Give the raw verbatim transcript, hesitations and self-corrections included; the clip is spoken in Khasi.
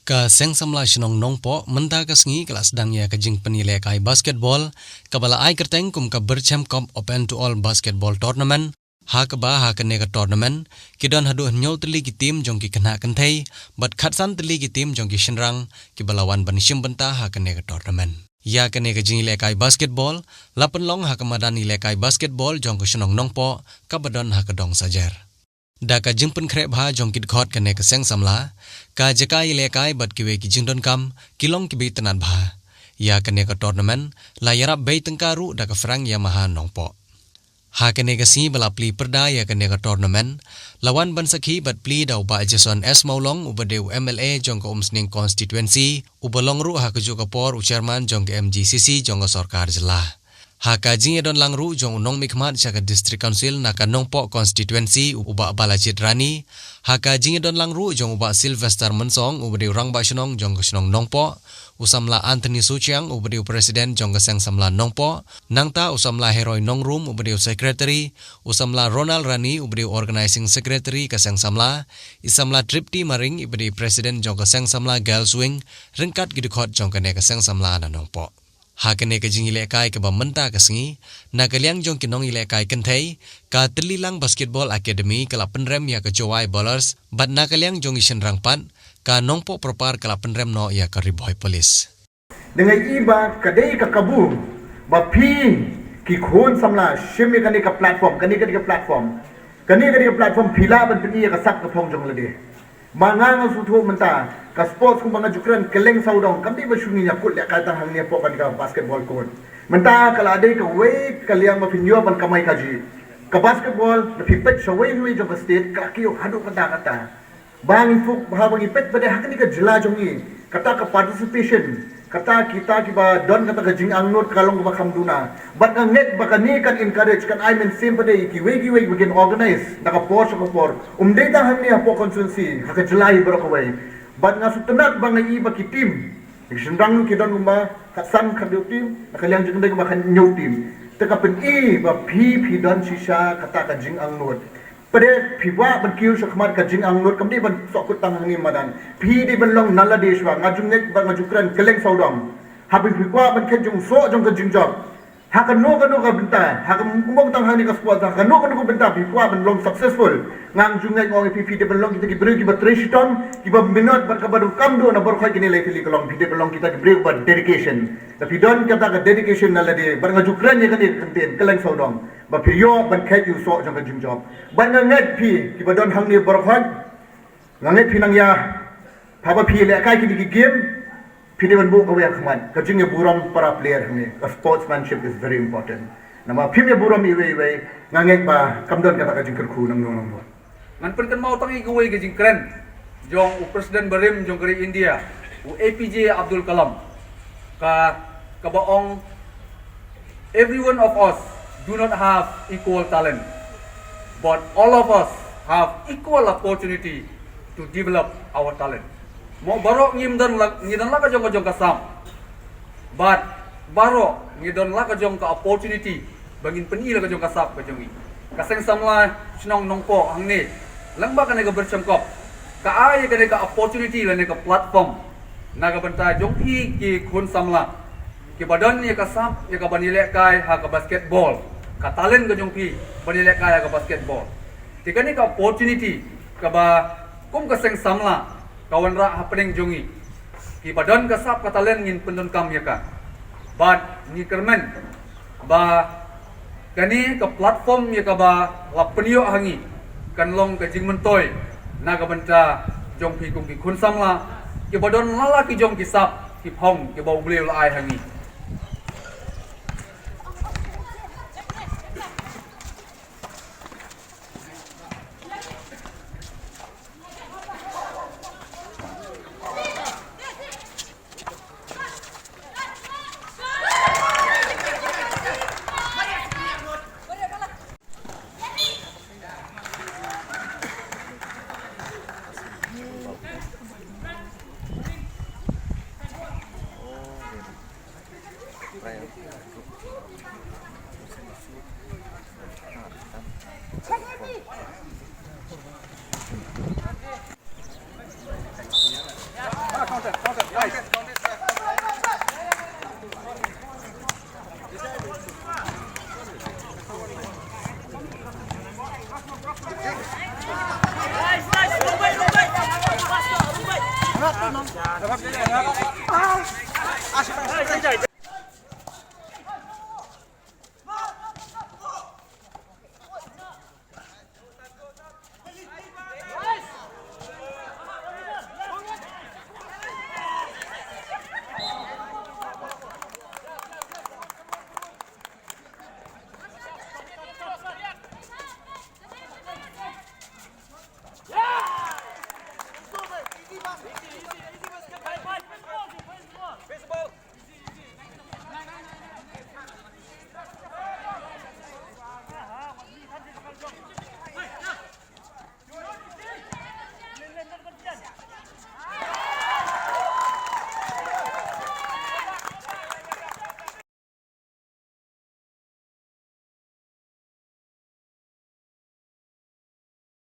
Ka Seng Samla Shnong Nongpoh mynta ka sngi ka la sdang ïa ka jingpynialehkai basketball kaba la ai kyrteng kum ka Byrchem Cup Open to All Basketball Tournament, ha kaba ha kane ka tournament ki don haduh hynñiew tylli ki team jong ki khynnah kynthei bad khatsan tylli ki team jong ki shynrang kiba la wan ban shim bynta ha kane ka tournament. Ïa kane ka jingïalehkai basketball la pynlong ha ka madan ïalehkai basketball jong ka shnong Nongpoh kaba don ha ka dong Sajer. Da ka jingpynkhreh bha jong ki dkhot kane ka seng samla, ka jaka ïalehkai bad kiwei ki jingdonkam ki long kiba itynnad bha. Ïa kane ka tournament la ïarap bei tyngka ruh da ka Frank Yamaha Nongpoh. Ha kane ka sngi ba la plie pyrda ïa kane ka tournament, la wan ban sakhi bad plie da u Bah Jason S Mawlong uba dei u M L A jong ka Umsning Constituency, uba long ruh ha kajuh ka por u chairman jong ka M G C C jong ka sorkar jylla. Ha ka jingïadon lang ruh jong u nongmihkhmat sha ka District Council na ka Nongpoh Constituency u Bah Balajied Rani, ha ka jingïadon lang ruh jong u Bah Sylvester Mynsong uba dei u rangbah shnong jong ka shnong Nongpoh, u samla Anthony Suchiang uba dei u president jong ka seng samla Nongpoh, nangta u samla Heroi Nongrum uba dei u secretary, u samla Ronald Rani uba dei u organizing secretary ka seng samla, i samla Tripti Maring uba dei president jong ka seng samla Girls Wing, ryngkat ki dkhot jong kane ka seng samla na Nongpoh. Ha kane ka jingïalehkai kaba mynta ka sngi, na ka liang jong ki nongïalehkai kynthei, ka Tyllilang Basketball Academy ka la pynrem ïa ka Jowai Bowlers, bad na ka liang jong ki shynrang pat, ka Nongpoh Proper ka la pynrem noh ïa ka Ri Bhoi Police. Dang ai ba ka dei ka kabu ba phi ki khun samla shim ïa kane ka platform, kane ka dei ka platform. Kane ka dei ka platform phi lah ban pyni ïa ka sap ka phong jong lade. Ba nga nga sngewthuh mynta ka sports kumba nga ju kren kylleng sawdong, kam dei ba shu ngin ïa kut lehkai tang hangne hapoh kane ka basketball court. Mynta ka la dei kawei ka liang ba phin ïoh ban kamai kajih. Ka basketball na phi peit shawei shawei jong ka state ka la kiew haduh katta katta. Ba ngi puk ba ha ba ngi peit ba dei ha kane ka jylla jong ngi, kata ka participation, kata kita kiba don kata ka jingangnud ka long kaba kham duna. Bad nga ngeit ba kane kan encourage, kan ai mynsiem pat ïa kiwei kiwei ba kin organize na ka por sha ka por. Um dei tang hangne hapoh constituency, ha ka jylla hi baroh kawei. Bad nga sngewtynnat ba nga i ba ki team, ki shynrang ki don kumba khatsan khathynñiew team, na ka liang jong kynthei kumba khathynñiew team. Te ka pyni ba phi phi don shisha kata ka jingangnud. Pat de phi kwah ban kiew shakhmat ka jingangnud, kam dei ban soh kut tang hangne madan. Phi dei ban long na lade shuwa, nga ju ngeit bad nga ju kren kylleng sawdong. Haba phi kwah ban khet jingsoh jong ka jingjop, ha kano kano ka bynta, ha ka mut tang hangne ka sports, ha kano kano ka bynta phi kwah ban long successful, nga ju ngeit, nga ong ïa phi, phi dei ban long kita ki briew kiba trei shitom, kiba minot bad kaba donkam duh na baroh kine lai tylli ka long, phi dei ban long kita ki briew ba dedication. Lada phi don kata ka dedication na lade, bad nga ju kren ïa kane ka kyntien kylleng sawdong, ba phi ïoh ban khet ïa u soh jong ka jingjop. Bad nga ngeit phi kiba don hangne baroh, nga ngeit phi nang ïa, haba phi lehkai kine ki game, phi dei ban buh kawei ha khmat, ka jingïaburom para player hangne. Ka sportsmanship is very important. Namar phim ïaburom iwei iwei, nga ngeit ba kam don kata ka jingkyrkhu nangno nangno. Ngan pynkynmaw tang ïa kawei ka jingkren jong u President barim jong ka ri India, u A P J Abdul Kalam, ka, kaba ong, "Every one of us do not have equal talent, but all of us have equal opportunity to develop our talent." Mo baroh ngim don la, ngi don la ka jong ka jong ka sap. Bad baroh ngi don la ka jong ka opportunity ba ngin pyni la ka jong ka sap ka jong ngi. Ka seng samla shnong Nongpoh hangne, lang ba kane ka Byrchem Cup, ka ai kane ka opportunity lane ka platform na ka bynta jong phi ki khun samla kiba don ïa ka sap ïa ka ban ïalehkai ha ka basketball, ka talent ka jong phi ban ïalehkai ha ka basketball. Te kane ka opportunity kaba kum ka seng samla ka wanrah hapdeng jong ngi. Kiba don ka sap ka talent ngin pyndonkam ïa ka. Bad ngi kyrmen ba kane ka platform ïa kaba la pynïoh ha ngi kan long ka jingmyntoi na ka bynta jong phi kum ki khun samla kiba don la la ki jong ki sap ki phong kiba U Blei u la ai ha ngi.